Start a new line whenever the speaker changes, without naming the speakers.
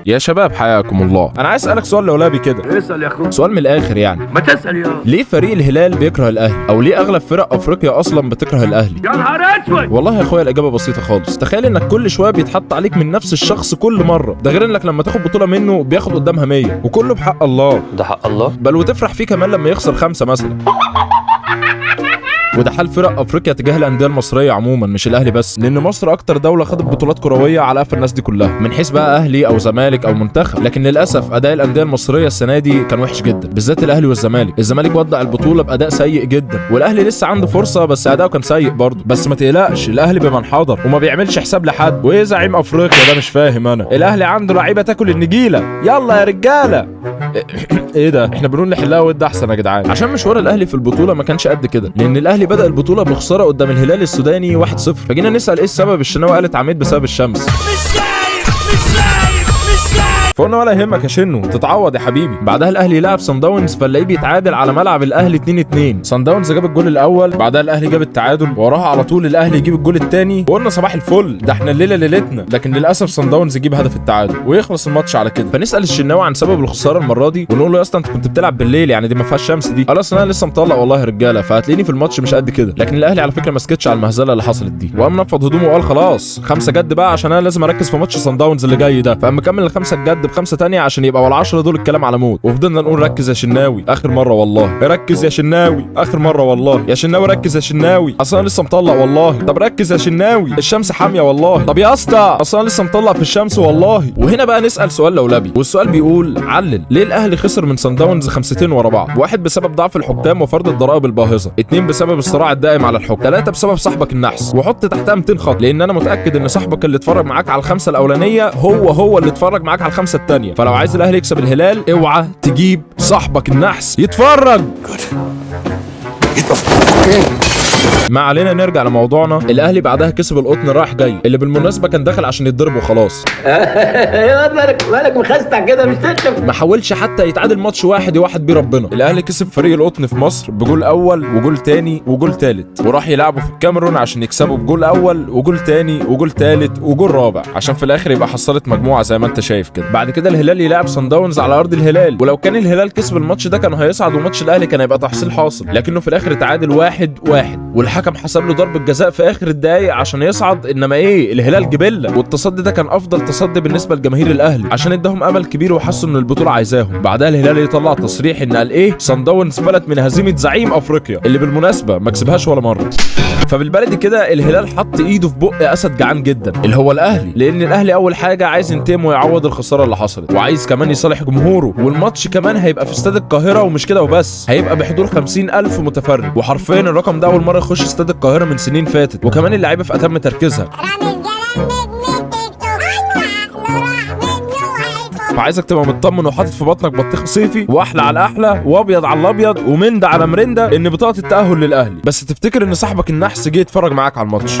يا شباب حياكم الله، انا عايز اسالك سؤال لولابي كده.
اسال يا اخويا.
سؤال من الاخر يعني.
ما تسال يا.
ليه فريق الهلال بيكره الاهلي؟ او ليه اغلب فرق افريقيا اصلا بتكره الاهلي؟
يا نهار اسود.
والله يا اخويا الاجابة بسيطة خالص. تخيل انك كل شوية بيتحط عليك من نفس الشخص كل مرة، ده غير انك لما تاخد بطوله منه بياخد قدامها 100 وكله بحق الله.
ده حق الله.
بل وتفرح فيه كمان لما يخسر 5 مثلا. وده حال فرق افريقيا تجاه الاندية المصرية عموما، مش الاهلي بس، لان مصر اكتر دولة خدت بطولات كروية على قفا الناس دي كلها، من حيث بقى اهلي او زمالك او منتخب. لكن للاسف اداء الاندية المصرية السنة دي كان وحش جدا، بالذات الاهلي والزمالك. الزمالك ودع البطولة باداء سيء جدا، والاهلي لسه عنده فرصة بس اداؤه كان سيء برضه. بس ما تقلقش، الاهلي بمن حضر وما بيعملش حساب لحد. وايه زعيم افريقيا ده؟ مش فاهم انا. الاهلي عنده لعيبة تاكل النجيله. يلا يا رجاله. ايه ده؟ احنا بنقول نحلها ود احسن يا جدعان، عشان مشوار الاهلي في البطولة ما كانش قد كده، لان الاهلي بدا البطولة بخسارة قدام الهلال السوداني 1-0. فجينا نسال ايه السبب، الشناوي قالت عميد بسبب الشمس. فقلنا ولا يهمك يا شنو، تتعوض يا حبيبي. بعدها الاهلي لعب صن داونز، فنلاقيه بيتعادل على ملعب الاهلي 2-2. صن داونز جاب الجول الاول، بعدها الاهلي جاب التعادل، وراها على طول الاهلي يجيب الجول الثاني، وقلنا صباح الفل، ده احنا الليلة ليلتنا. لكن للاسف صن داونز يجيب هدف التعادل ويخلص الماتش على كده. فنسال الشناوي عن سبب الخسارة المرة دي، ونقول له يا اسطى انت كنت بتلعب بالليل، يعني دي ما فيهاش شمس دي. قال اصل انا لسه مطلق والله يا رجاله، فهتلاقيني في الماتش مش قد كده. لكن الاهلي على فكرة ما سكتش على المهزلة اللي حصلت دي، وقام نفض هدومه وقال خلاص 5 جد بقى، عشان انا لازم اركز في ماتش صن داونز اللي جاي ده. فقام مكمل ال5 الجد ب5 تانية عشان يبقى وال10 دول الكلام على موت. وفضلنا نقول ركز يا شناوي اخر مرة والله، ركز يا شناوي اخر مرة والله، يا شناوي ركز يا شناوي، اصل انا لسه مطلق والله. طب ركز يا شناوي، الشمس حامية والله. طب يا اسطى اصل انا لسه مطلق في الشمس والله. وهنا بقى نسال سؤال لولبي، والسؤال بيقول علل ليه الاهلي خسر من صن داونز 5 ورا بعض؟ 1 بسبب ضعف الحكام وفرض الضرائب الباهظه، 2 بسبب الصراع الدائم على الحكم، 3 بسبب صاحبك النحس. وحط تحتها 200 خط، لان انا متاكد ان صاحبك اللي اتفرج معاك على ال5 الاولانية هو اللي اتفرج معاك على ال5 الثانية. فلو عايز الاهلي يكسب الهلال، اوعى تجيب صاحبك النحس يتفرج. ما علينا، نرجع لموضوعنا. الاهلي بعدها كسب القطن رايح جاي، اللي بالمناسبة كان داخل عشان يتضرب وخلاص.
مالك مالك مخستع كده مش تشرب.
ما حاولش حتى يتعادل ماتش 1-1 بيه ربنا. الاهلي كسب فريق القطن في مصر بجول اول وجول تاني وجول تالت، وراح يلعبوا في الكاميرون عشان يكسبوا بجول اول وجول تاني وجول تالت وجول رابع، عشان في الاخر يبقى حصلت مجموعة زي ما انت شايف كده. بعد كده الهلال يلعب صن داونز على ارض الهلال، ولو كان الهلال كسب الماتش ده كان هيصعد وماتش الاهلي كان هيبقى تحصيل حاصل، لكنه في الاخر اتعادل 1-1، والحكم حسب له ضربه جزاء في اخر الدقايق عشان يصعد. انما ايه، الهلال جبله، والتصدي ده كان افضل تصدي بالنسبة لجماهير الاهلي عشان اداهم امل كبير وحسوا ان البطولة عايزاهم. بعدها الهلال يطلع تصريح ان قال ايه، صن داونز فلت من هزيمة زعيم افريقيا اللي بالمناسبة ما كسبهاش ولا مرة. فبالبلدي كده الهلال حط ايده في بق اسد جعان جدا اللي هو الاهلي، لان الاهلي اول حاجة عايز ينتقم ويعوض الخسارة اللي حصلت، وعايز كمان يصالح جمهوره، والماتش كمان هيبقى في استاد القاهرة، ومش كده وبس، هيبقى بحضور 50,000 متفرج، وحرفيا الرقم ده اول مرة يخش استاد القاهرة من سنين فاتت. وكمان اللعيبة في اتم تركيزها. فعايزك تبقى مطمن وحاطط في بطنك بطيخ صيفي، واحلى على احلى، وابيض على الابيض، ومنده على مرنده، ان بطاقة التاهل للاهلي. بس تفتكر ان صاحبك النحس جه يتفرج معاك على الماتش.